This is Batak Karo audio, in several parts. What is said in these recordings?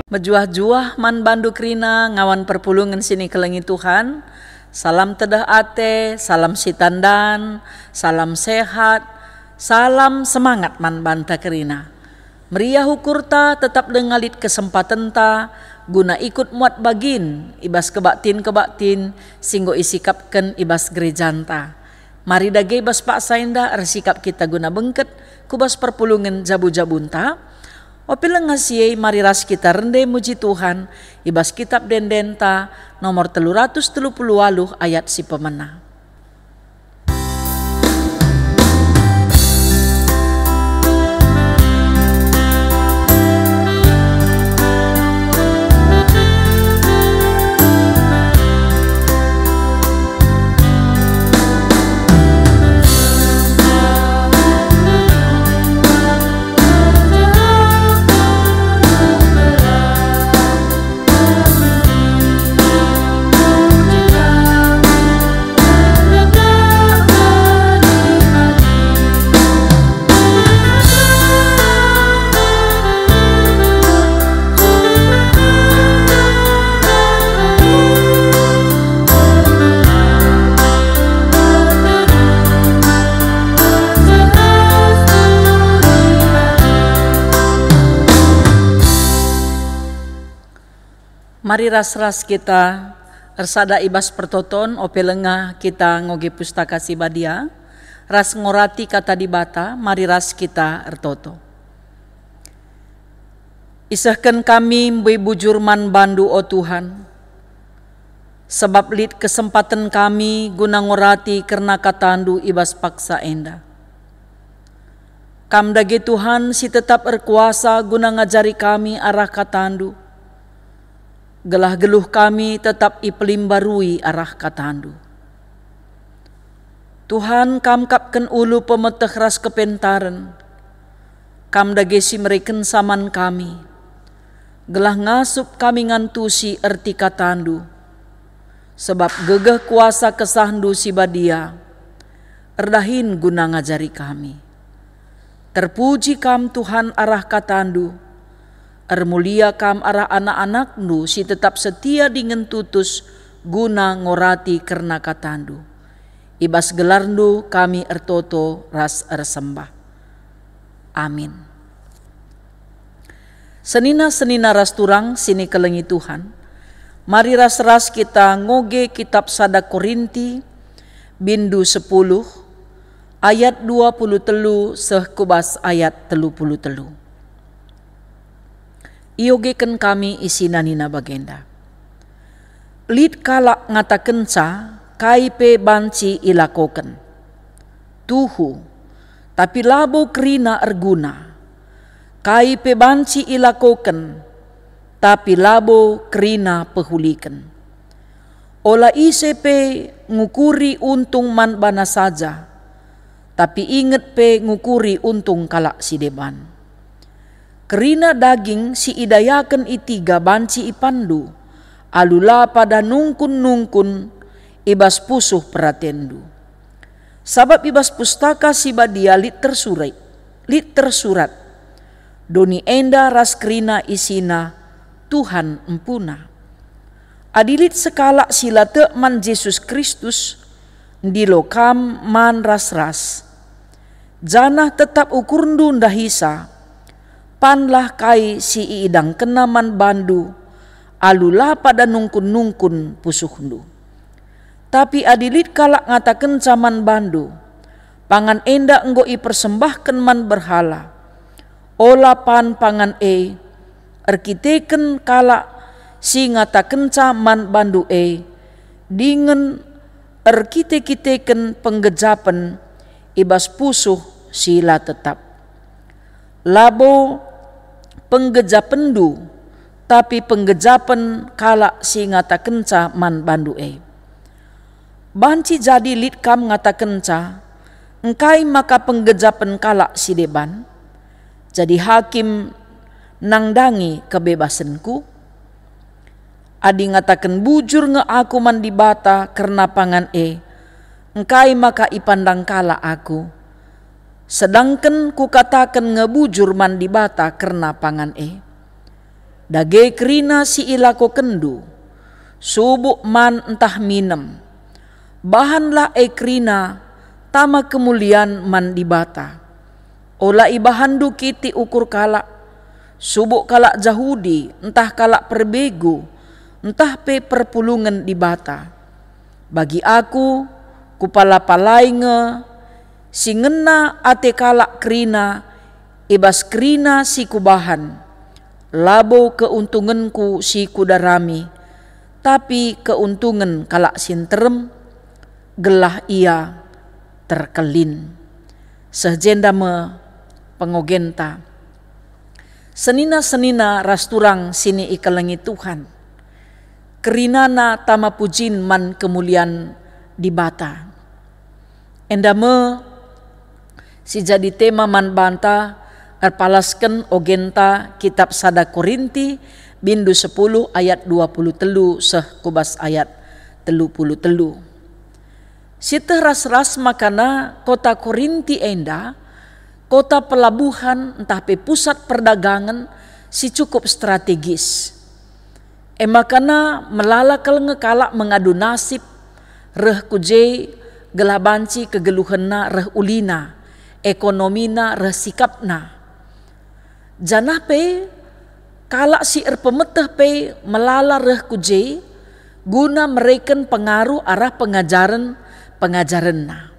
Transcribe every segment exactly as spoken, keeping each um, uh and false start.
Mejuah-juah man bandu kerina ngawan perpulungen si nikelengi Tuhan. Salam tedeh ate, salam sitandan, salam sehat, salam semangat man banta kerina. Meriah ukurta, tetap denga lit kesempatenta guna ikut muat bagin i bas kebaktin-kebaktin si enggo isikapken i bas gerejanta. Mari dage i bas paksa enda ersikap kita guna bengket ku bas perpulungen jabu-jabunta. Ope langa si e, mari ras kita rende muji Tuhan i bas Kitap Ende-Endenta nomor telu ratus telu puluh waluh ayat si pemena. Mari ras-ras kita ersada i bas pertoton, ope langa kita ngoge Pustaka Si Badia, ras ngorati Kata Dibata. Mari ras kita ertoto. Isehken kami mbue bujur man bandu, o Tuhan, sabap lit kesempaten kami guna ngorati kerna katandu i bas paksa enda. Kam dage Tuhan si tetap erkuasa guna ngajari kami arah katandu, gelah geluh kami tetap ipelimbarui arah katandu. Tuhan, Kam akapken ulu pemeteh ras kepentaren. Kam dage si merekenca man kami, gelah ngasup kami ngantusi erti katandu, sabap gegeh kuasa kesahndu si badia erdahin guna ngajari kami. Terpuji Kam, Tuhan, arah katandu. Ermulia Kam arah anak-anakndu si tetap setia dingen tutus guna ngorati kerna katandu. I bas gelarndu kami ertoto ras ersembah. Amin. Senina-senina ras turang si nikelengi Tuhan, mari ras-ras kita ngoge Kitap sada Korinti, bindu sepuluh, ayat dua puluh telu seh ku bas ayat telu puluh telu. Iogeken kami isina nina bagenda, "Lit kalak ngatakenca kai pe banci ilakoken. Tuhu, tapi labo kerina erguna. Kai pe banci ilakoken, tapi labo kerina pehuliken. Ola ise pe ngukuri untung man bana saja, tapi inget pe ngukuri untung kalak si deban. Kerina daging si idayaken i tiga banci ipanndu, alu la pada nungkun-nungkun i bas pusuh peratenndu. Sabap i bas Pustaka Si Badia lit tersurat, lit tersurat, 'Doni enda ras kerina isina Tuhan empuna.' Adi lit sekalak si la tek man Jesus Kristus, ndilo kam man ras-ras, janah tetap ukurndu ndahisa, panlah kai si iidangkenna man bandu alu la pada nungkun-nungkun pusuhndu. Tapi adi lit kalak ngatakenca man bandu, 'Pangan enda enggo ipersembahken man berhala,' ola pan pangan e erkiteken kalak si ngatakenca man bandu e, dingen erkite-kiteken penggejapen i bas pusuh si la tetap. Labo penggejapenndu, tapi penggejapen kalak si ngatakenca man bandu e. Banci jadi lit kam ngatakenca, 'Engkai maka penggejapen kalak si deban jadi hakim nandangi kebebasenku?' Adi ngataken bujur nge aku man Dibata kerna pangan e, engkai maka ipandang kalak aku, sedangken kukataken nge bujur man Dibata kerna pangan e? Dage kerina si ilakokenndu, subuk man ntah minem, bahanlah e kerina tama kemulian man Dibata. Ola ibahanndu kitik ukur kalak, subuk kalak Jahudi ntah kalak perbegu, ntah pe perpulungen Dibata. Bagi aku, kupala-palai nge si ngena ate kalak kerina i bas kerina si kubahan, labo keuntungenku si kudarami, tapi keuntungen kalak si nterem, gelah ia terkelin. Seh jenda me pengogenta. Senina-senina ras turang si ikelengi Tuhan, kerinana tama pujin man kemulian Dibata. Enda me si jadi tema man banta erpalasken ogenta kitap sada Korinti, bindu sepuluh ayat dua puluh telu seh ku bas ayat telu puluh telu. Sieteh ras-ras makana kota Korinti enda kota pelabuhan ntah pe pusat perdagangen si cukup strategis. E makana melala kal nge kalak mengadu nasib reh ku je gelah banci kegeluhenna reh ulina, ekonomina reh sikapna. Janah pe kalak si erpemeteh pe melala reh ku je guna mereken pengaruh arah pengajaren-pengajarenna.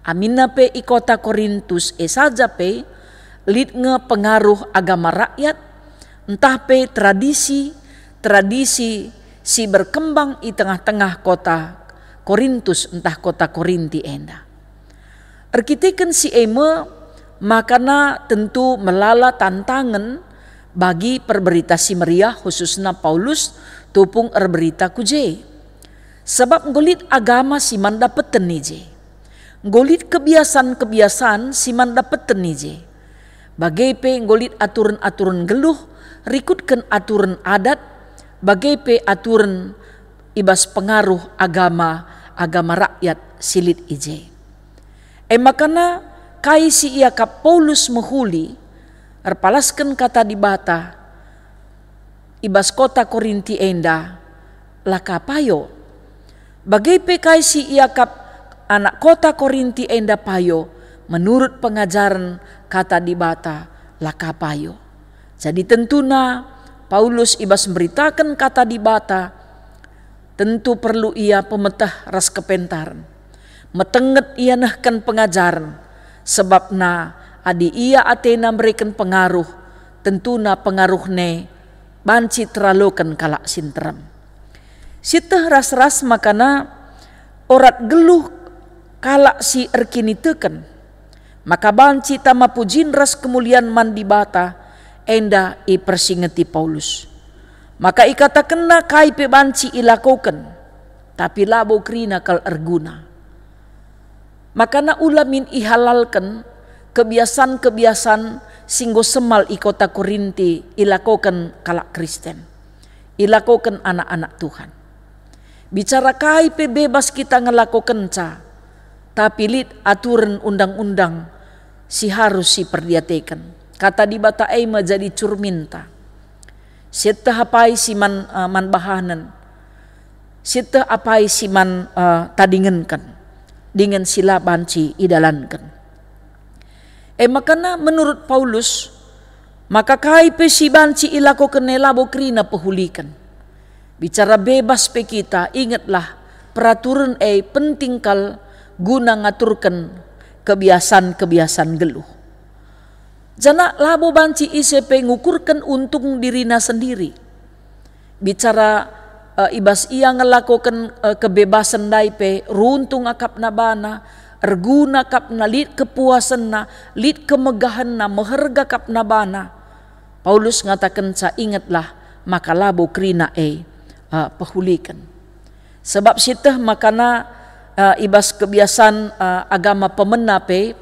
Aminna pe i kota Korintus e saja pe lit nge pengaruh agama rakyat, ntah pe tradisi-tradisi si berkembang i tengah-tengah kota Korintus ntah kota Korinti enda. Erkiteken si e me, makana tentu melala tantangen bagi perberita si meriah, khususna Paulus tupung erberita ku je. Sabap enggo lit agama si man dapeten i je. Enggo lit kebiasan-kebiasan si man dapeten i je. Bage pe enggo lit aturen-aturen nggeluh rikutken aturen adat, bage pe aturen i bas pengaruh agama-agama rakyat si lit i je. E makana kai si iakap Paulus mehuli erpalasken kata Dibata i bas kota Korinti enda la ka payo. Bage pe kai si iakap anak kota Korinti enda payo menurut pengajaren kata Dibata la ka payo. Jadi tentuna Paulus i bas mberitaken kata Dibata, tentu perlu ia pemeteh ras kepentaren. Metenget ia nehken pengajaren, sebabna adi ia atena mereken pengaruh, tentuna pengaruhna e banci teraloken kalak si nterem. Sieteh ras-ras makana orat nggeluh kalak si erkiniteken, maka banci tama pujin ras kemulian man Dibata, enda ipersingeti Paulus. Maka ikatakenna kai pe banci ilakoken, tapi labo kerina kal erguna. Makana ula min ihalalken kebiasan-kebiasan si enggo semal i kota Korinti ilakoken kalak Kristen, ilakoken anak-anak Tuhan. Bicara kai pe bebas kita ngelakokenca, tapi lit aturen undang-undang si harus siperdiateken. Kata Dibata e me jadi curminta. Sieteh apai si man, eh, man bahanen, sieteh apai si man, eh, tadingenken, dingen si la banci idalanken. E makana menurut Paulus, maka kai pe si banci ilakoken e labo kerina pehuliken. Bicara bebas pe kita, ingetlah peraturen e penting kal guna ngaturken kebiasan-kebiasan nggeluh. Janah labo banci ise pe ngukurken untung dirina sendiri. Bicara, eh, i bas ia ngelakoken, eh, kebebasen ndai pe, runtung akapna bana, erguna akapna, lit kepuasenna, lit kemegahenna, meherga akapna bana. Paulus ngatakenca, ingetlah maka labo kerina e, eh, pehuliken. Sebab sieteh makana, eh, i bas kebiasan, eh, agama pemena pe,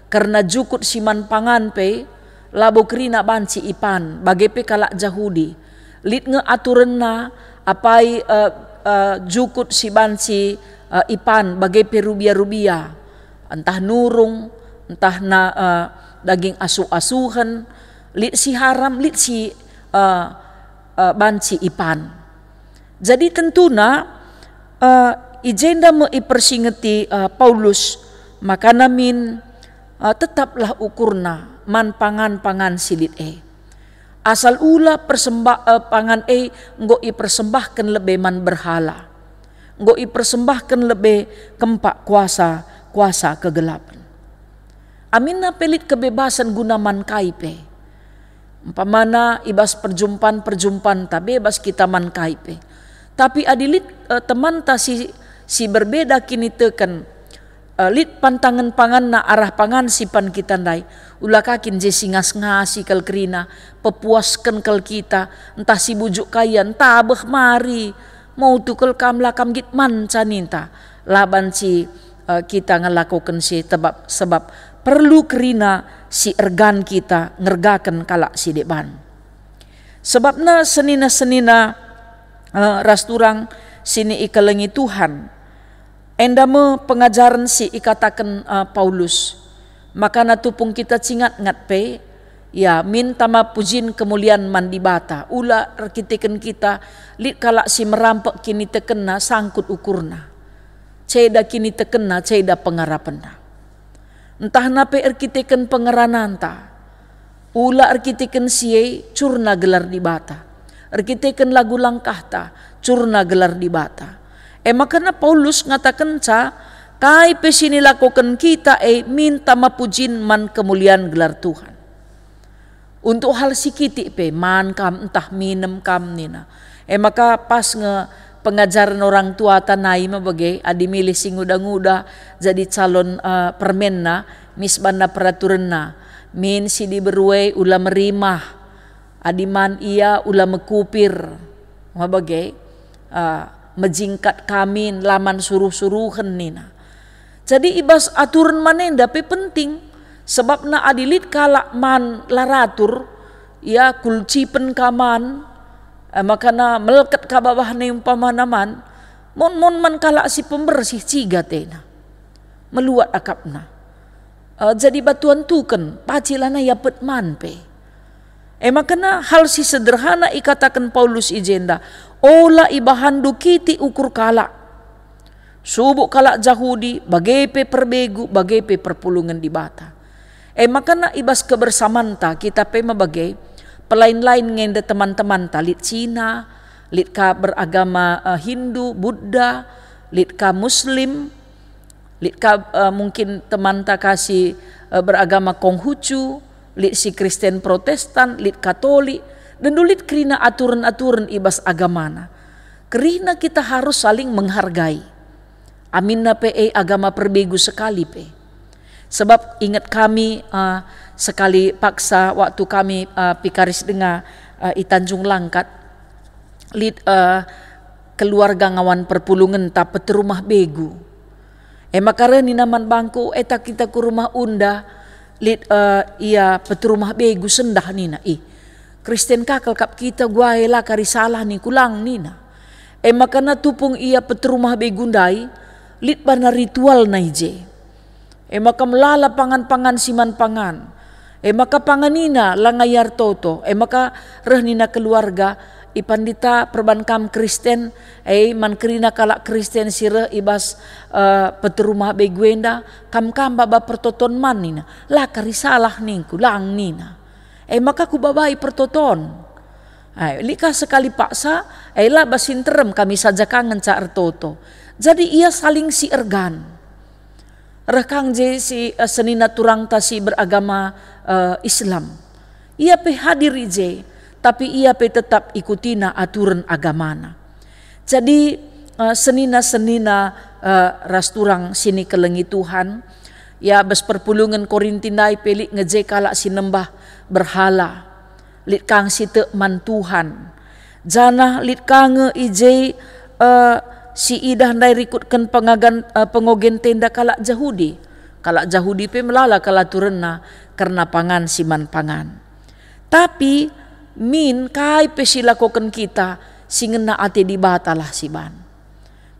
kerna jukut si man pangan pe, labo kerina banci ipan, bage pe kalak Jahudi. Lit nge aturenna, apai, eh, eh, jukut si banci, eh, ipan, bage pe rubia-rubia, ntah nurung, ntah na, eh, daging asuh-asuhen, lit si haram, lit si, eh, eh, banci ipan. Jadi tentuna, eh, i jenda me ipersingeti, eh, Paulus, makana min, eh, tetaplah ukurna man pangan-pangan si lit e. Asal ula persembah, eh, pangan e enggo ipersembahken lebe man berhala, enggo ipersembahken lebe kempak kuasa-kuasa kegelapen. Aminna pe lit kebebasan guna man kai pe. Umpamana i bas perjumpan-perjumpanta bebas kita man kai pe. Tapi adi lit, eh, temanta si, si berbeda kiniteken, eh, lit pantangen panganna arah pangan si pan kita ndai, ula ka kin je si ngas-ngasi kal kerina, pepuasken kal kita, ntah si bujuk kai, ntah beh mari, mau tu kal kam, la kam git manca ninta, la banci, eh, kita ngelakoken si tebap, sebab perlu kerina si ergan kita ngergaken kalak si deban. Sebabna senina-senina, eh, ras turang sini ikelengi Tuhan, enda me pengajaren si ikataken, eh, Paulus. Makana tupung kita cingat-ngat pe, ya, min tama pujin kemulian man Dibata, ula erkiteken kita lit kalak si merampek kinitekenna sangkut ukurna. Ceda kinitekenna, ceda pengarapenna. Ntahna pe erkiteken pengerananta, ula erkiteken si e curna gelar Dibata, erkiteken lagu langkahta, curna gelar Dibata. E makana Paulus ngatakenca, kai pe si nilakoken kita e min tama pujin man kemulian gelar Tuhan. Untuk hal si kitik pe, man kam ntah minem kam nina. E maka pas nge pengajaren orang tuata nai me bage, adi milih si nguda-nguda jadi calon, eh, permenna, mis banna peraturenna. Min si diberu e ula merimah, adi man ia ula mekupir. Me bage, eh, mejingkat kamin, la man suruh-suruhen nina. Jadi i bas aturen man enda pe penting, sebabna adi lit kalak man la ratur, ia kulcipen ka man, eh, makana melket ka babahna umpamana man, mon-mon man kalak si pembersih ciga atena, meluat akapna. Eh, jadi batuan tuken, paci lanai iapet man pe. E makana hal si sederhana ikataken Paulus i jenda, ola ibahanndu kitik ukur kalak. Subuk kalak Jahudi, bage pe perbegu, bage pe perpulungen Dibata. E makana i bas kebersamanta kita pe me bage, pelain-lain nge enda teman-temanta, lit Cina, lit ka beragama, eh, Hindu, Buddha, lit ka Muslim, lit ka, eh, mungkin temanta ka si, eh, beragama Konghucu, lit si Kristen Protestan, lit Katolik, dendu lit kerina aturen-aturen i bas agamana. Kerina kita harus saling menghargai. Aminna pe e agama perbegu sekali pe. Sebab inget kami, eh, sekali paksa waktu kami, eh, pikaris denga, eh, i Tanjung Langkat, lit, eh, keluarga ngawan perpulungenta peterumah begu. E maka reh nina man bangku, "Eta kita ku rumah unda, lit, eh, ia peterumah begu sendah," nina. "Ih, Kristen ka kal kap kita, guai la kari salah ningku lang," nina. E maka na tupung ia peterumah begu ndai, lit bana ritualna i je. E maka melala pangan-pangan si man pangan. E maka panganina la ngayar toto. E maka reh nina keluarga, "Ipandita perban kam Kristen, e man kerina kalak Kristen si reh i bas, eh, peterumah begu enda, kam-kam baba pertoton man," nina. "La kari salah," ningku, "lang," nina. E maka kubabai pertoton. Ai, lit ka sekali paksa, e la bas si nterem kami saja ka ngenca ertoto. Jadi ia saling si ergan. Reh kang je si, eh, senina turangta si beragama, eh, Islam. Ia pe hadir i je, tapi ia pe tetap ikutina aturen agamana. Jadi, eh, senina-senina, eh, ras turang si nikelengi Tuhan, ya, bas perpulungen Korinti ndai pe lit nge je kalak si nembah berhala. Lit kang si tek man Tuhan. Janah lit ka nge i je, eh, si idah ndai rikutken pengagan, eh, pengogen tenda kalak Jahudi. Kalak Jahudi pe melala kal aturenna kerna pangan si man pangan. Tapi min kai pe si lakoken kita, si ngena ate Dibata lah si ban.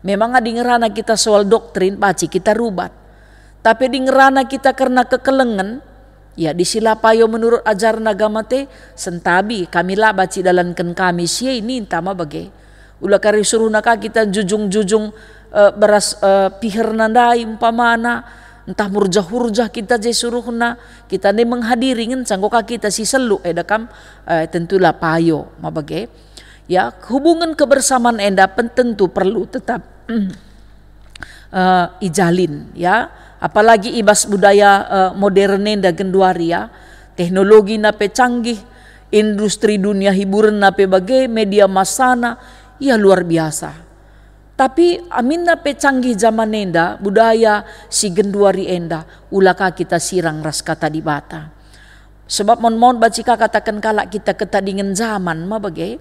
Memang adi ngerana kita soal doktrin, banci kita rubat. Tapi adi ngerana kita kerna kekelengen, Ya, di si la payo menurut ajaran agama te, sentabi kami la banci dalanken kami si e, ninta ma bage. Ula kari suruhna ka kita njujung-jujung, eh, beras, eh, piherna ndai umpamana, ntah murjah-hurjah kita je suruhna, kita ndai menghadiri ngenca enggo ka kita si seluk, eda kam, eh, tentu la payo ma bage. Ya, hubungen kebersamaan enda pen tentu perlu tetap eh, ijalin, ya. Apalagi i bas budaya, eh, modern enda genduari, ya. Teknologina pe canggih, industri dunia hiburenna pe bage, media massana, ya, luar biasa. Tapi aminna pe canggih jaman enda, budaya si genduari enda, ula ka kita sirang ras Kata Dibata. Sebab mon-mon banci ka kataken kalak kita ketadingen jaman ma bage.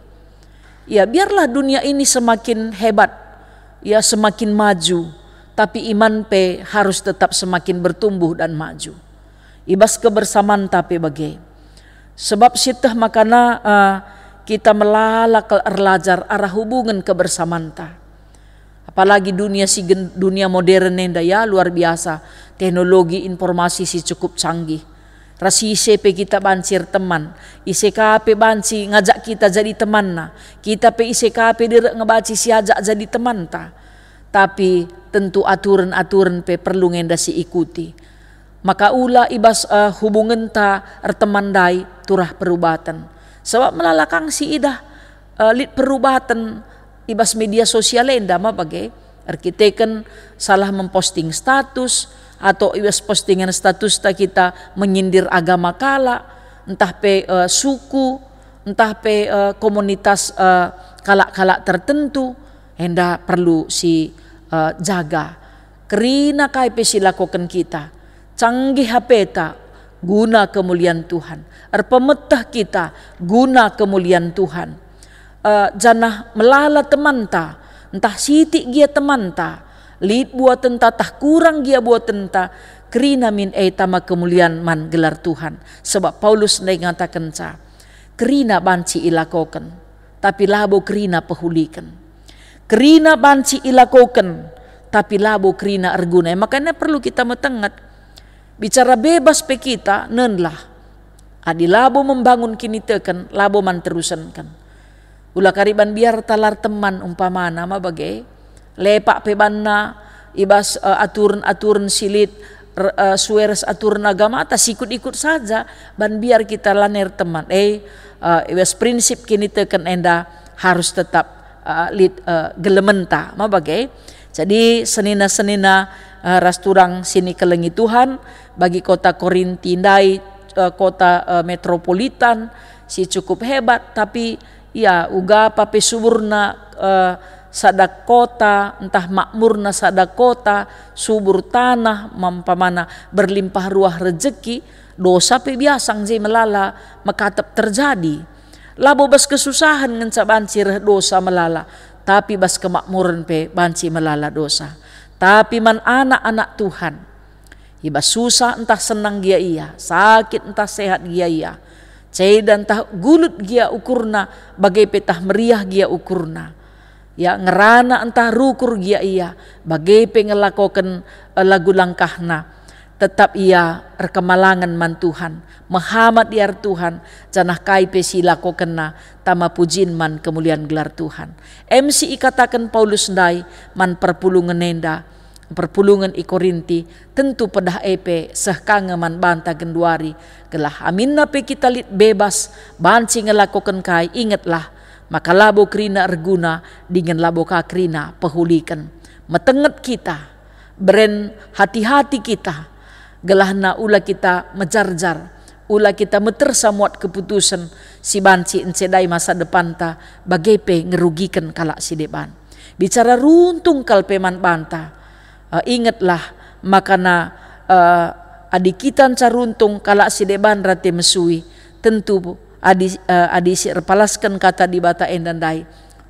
Ya, biarlah dunia ini semakin hebat, ya, semakin maju, tapi iman pe harus tetap semakin bertumbuh dan maju. I bas kebersamanta pe bage. Sebab sieteh makana, eh, kita melala kal erlajar arah hubungen kebersamanta. Apalagi dunia si gen-, dunia modern enda, ya, luar biasa. Teknologi informasi si cukup canggih. Ras ise pe kita banci erteman, ise ka pe banci ngajak kita jadi temanna, kita pe ise ka pe derek nge banci siajak jadi temanta. Tapi tentu aturen-aturen pe perlu nge enda siikuti. Maka ula i bas, eh, hubungenta erteman ndai turah perubaten. Sebab melala kang siidah, eh, lit perubaten i bas media sosial enda ma bage, erkiteken salah memposting status, atau i bas postingan statusta kita menyindir agama kalak, ntah pe, eh, suku, ntah pe, eh, komunitas, eh, kalak-kalak tertentu, enda perlu si, eh, jaga. Kerina kai pe si lakoken kita, canggih hapeta guna kemulian Tuhan, erpemeteh kita guna kemulian Tuhan. Eh, janah melala temanta, ntah sitik gia temanta, lit buatenta tah kurang gia buatenta, kerina min e tama kemulian man gelar Tuhan. Sebab Paulus ndai ngatakenca, kerina banci ilakoken, tapi labo kerina pehuliken. Kerina banci ilakoken, tapi labo kerina erguna. E, makanya perlu kita metenget. Bicara bebas pe kita, nenlah. Adi labo membangun kiniteken, labo man terusenken. Ula kari ban biar talar teman umpamana ma bage, lepak pe banna i bas, eh, aturen-aturen si lit, er-, eh, sue ras aturen agamata, sikut-ikut saja, ban biar kita lanai erteman. Eh, eh, i bas prinsip kiniteken enda harus tetap, eh, lit, eh, gelementa, ma bage. Jadi senina-senina, eh, ras turang si nikelengi Tuhan, bagi kota Korinti ndai, eh, kota, eh, metropolitan si cukup hebat, tapi ya, uga pa pe suburna, eh, sada kota, ntah makmurna sada kota, subur tanah, umpamana berlimpah ruah rejeki, dosa pe biasang je melala mekatep terjadi. Labo bas kesusahen ngenca banci reh dosa melala, tapi bas kemakmuren pe banci melala dosa. Tapi man anak-anak Tuhan, i bas susah ntah senang gia ia, sakit ntah sehat gia ia, ceda ntah gulut gia ukurna, bage pe tah meriah gia ukurna. Ya, ngerana ntah rukur gia ia, bage pe ngelakoken, eh, lagu langkahna. Tetap ia erkemalangen man Tuhan, mehamat ia Tuhan, janah kai pe si ilakokenna tama pujin man kemulian gelar Tuhan. Em si ikataken Paulus ndai man perpulungen enda, perpulungen i Korinti, tentu pedah e pe seh ka nge man banta genduari, gelah aminna pe kita lit bebas banci ngelakoken kai, ingetlah maka labo kerina erguna dingen labo ka kerina pehuliken. Metenget kita, beren hati-hati kita, gelahna ula kita mejarjar, ula kita metersa muat keputusen si banci encedai masa depanta, bage pe ngerugiken kalak si deban. Bicara runtung kal pe man banta, eh, ingetlah makana, eh, adi kita nca runtung kalak si deban rate mesui, tentu adi, eh, adi si erpalasken Kata Dibata enda ndai,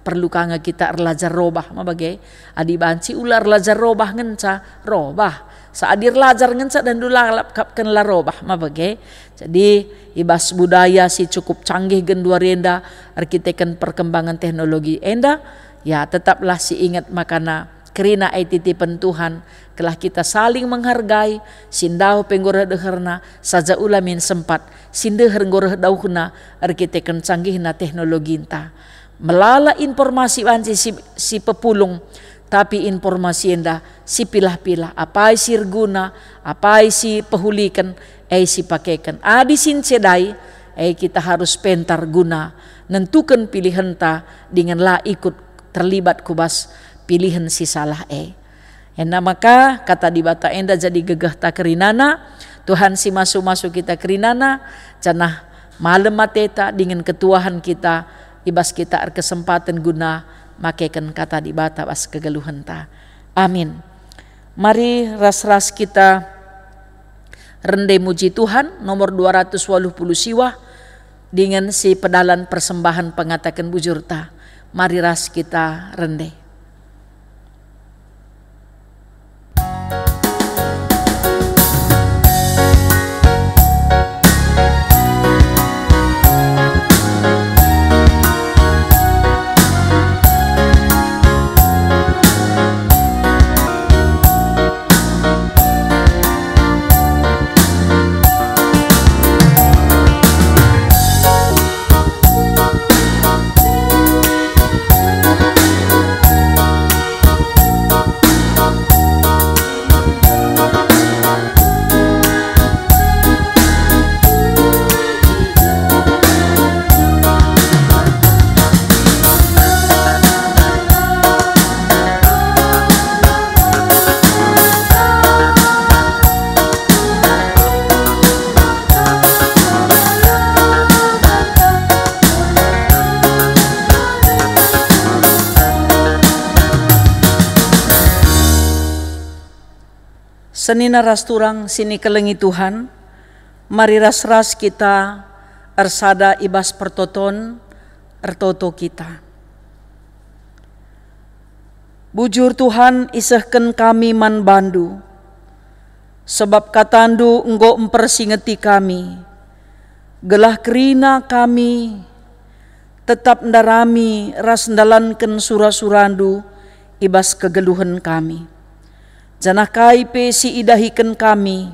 perlu ka nge kita erlajar robah, ma bage? Adi banci ula erlajar robah ngenca, robah. Sa adi erlajar ngenca dan lalap kap ken la robah, ma bage? Jadi, i bas budaya si cukup canggih genduari enda erkiteken perkembangan teknologi enda, ya, tetaplah si inget makana Kerina e titipen Tuhan, gelah kita saling menghargai, si ndauh pe enggo reh deherna, saja ula min sempat, si ndeher enggo reh dauhna, erkiteken canggihna teknologinta. Melala informasi banci si, si pepulung, tapi informasi enda si pilah-pilah, apai si erguna, apai si pehuliken, e si pakeken. Adi si ncedai, e kita harus pentar guna nentuken pilihenta dingen la ikut terlibat ku bas pilihen si salah e. Enda maka Kata Dibata enda jadi gegehta kerinana, Tuhan si masu-masu kita kerinana, janah malem ateta dingen ketuahen kita i bas kita erkesempaten guna makeken Kata Dibata bas kegeluhenta. Amin. Mari ras-ras kita rende muji Tuhan, nomor dua ratus waluh puluh siwah, dingen si pedalan persembahen pengataken bujurta. Mari ras kita rende. Senina ras turang si ikelengi Tuhan, mari ras-ras kita ersada i bas pertoton, ertoto kita. Bujur Tuhan, isehken kami man bandu, sebab katandu enggo mpersingeti kami, gelah kerina kami tetap ndarami ras ndalanken sura-surandu i bas kegeluhen kami. Janah kai pe si idahiken kami,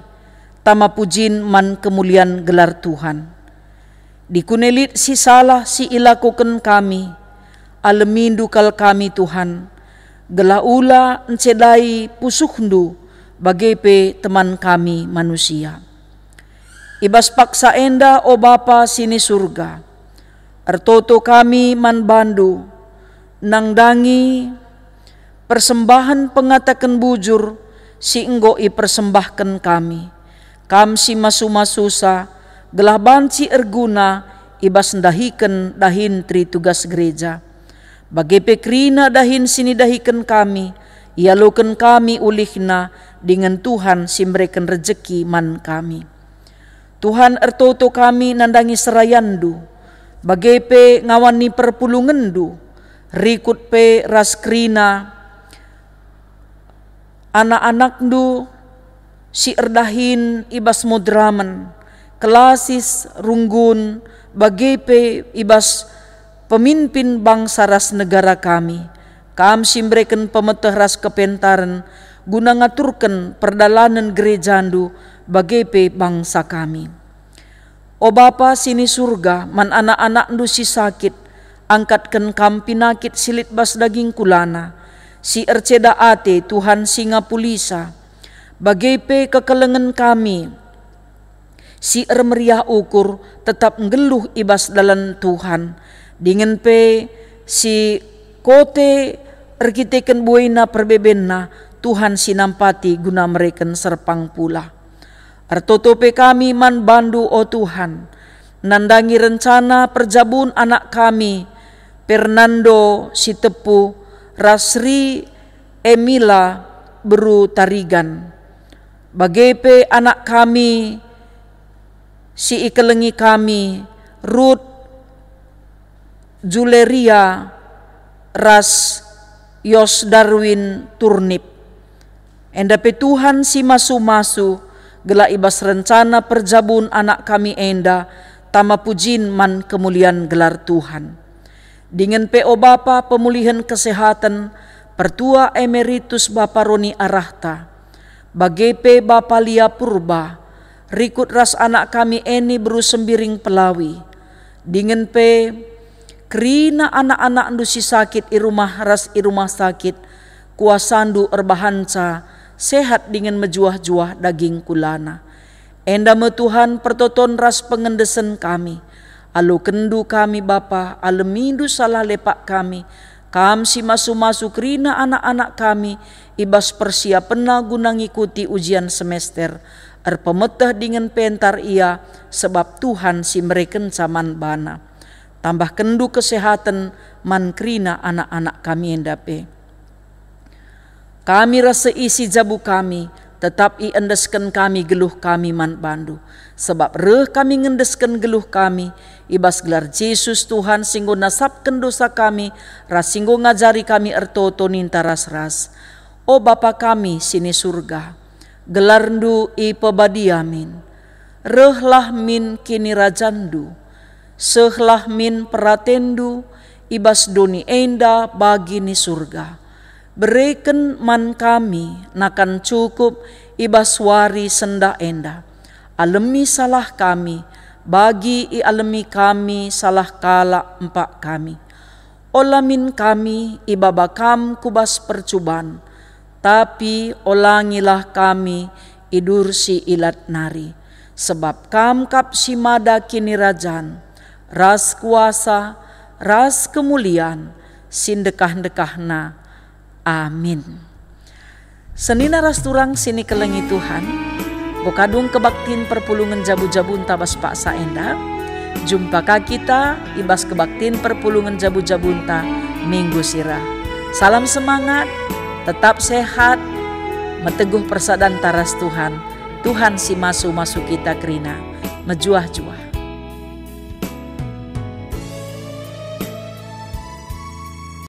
tama pujin man kemulian gelar Tuhan. Dikune lit si salah si ilakoken kami, alemindu kal kami, Tuhan, gelah ula ncedai pusuhndu bage pe teman kami manusia. I bas paksa enda, o Bapa si ni Surga, ertoto kami man bandu, nandangi persembahen pengataken bujur si enggo ipersembahken kami. Kam si masu-masusa, gelah banci erguna i bas ndahiken dahin Tritugas Gereja. Bage pe kerina dahin si nidahiken kami, ialoken kami ulihna dingen Tuhan si mereken rejeki man kami. Tuhan, ertoto kami nandangi serayanNdu, bage pe ngawan ni perpulungenndu, rikut pe ras kerina anak-anakNdu si erdahin i bas Moderamen, Kelasis, Runggun, bage pe i bas pemimpin bangsa ras negara kami. Kam si mereken pemeteh ras kepentaren guna ngaturken perdalanen gerejaNdu bage pe bangsa kami. O Bapa si ni Surga, man anak-anakNdu si sakit, angkatken Kam pinakit si lit bas daging kulana, si erceda ate, Tuhan si ngapulisa, bage pe kekelengen kami, si ermeriah ukur, tetap nggeluh i bas dalan Tuhan, dingen pe si kote erkiteken buena perbebenna, Tuhan si nampati guna mereken serpang pula. Ertoto pe kami man bandu, o Tuhan, nandangi rencana perjabun anak kami, Fernando Sitepu ras Sri Emila beru Tarigan. Bage pe anak kami si ikelengi kami, Ruth, Juleria, ras Yos Darwin Turnip. Enda pe Tuhan si masu-masu, gelah i bas rencana perjabun anak kami enda tama pujin man kemulian gelar Tuhan. Dingen pe, o Bapa, pemulihen kesehaten Pertua Emeritus Bapa Roni arahta, bage pe Bapa Lia Purba, rikut ras anak kami Eni beru Sembiring Pelawi, dingen pe kerina anak-anakndu si sakit i rumah ras i rumah sakit, kuasandu erbahanca sehat dingen mejuah-juah daging kulana. Enda me Tuhan pertoton ras pengendesen kami. Alokenndu kami, Bapa, alemindu salah lepak kami. Kam si masu-masu kerina anak-anak kami i bas persiapenna guna ngikuti ujian semester. Erpemeteh dingen pentar ia, sebab Tuhan si merekenca man bana. Tambahkenndu kesehaten man kerina anak-anak kami enda pe. Kami ras seisi jabu kami, tetap iendesken kami geluh kami man bandu. Sebab reh kami ngendesken geluh kami, i bas gelar Jesus Tuhan si enggo nasapken dosa kami, ras si enggo ngajari kami ertoto ninta ras-ras. O Bapa kami si ni Surga, gelarndu ipebadia min. Rehlah min kinirajanNdu. Sehlah min peratenNdu i bas doni enda bagi ni Surga. Bereken man kami nakan cukup i bas wari sendah enda. Alemi salah kami, bagi ialemi kami salah kalak empak kami. Ola min kami ibaba Kam ku bas percuban, tapi olangilah kami i bas si ilat nari, sebab Kam kap si mada kinirajan, ras kuasa, ras kemulian, si ndekah-ndekahna. Amin. Senina ras turang si nikelengi Tuhan, enggo kadung kebaktin perpulungen jabu-jabunta bas paksa enda. Jumpa ka kita i bas kebaktin perpulungen jabu-jabunta minggu si reh. Salam semangat, tetap sehat, meteguh persadanta ras Tuhan. Tuhan si masu-masu kita kerina. Mejuah-juah.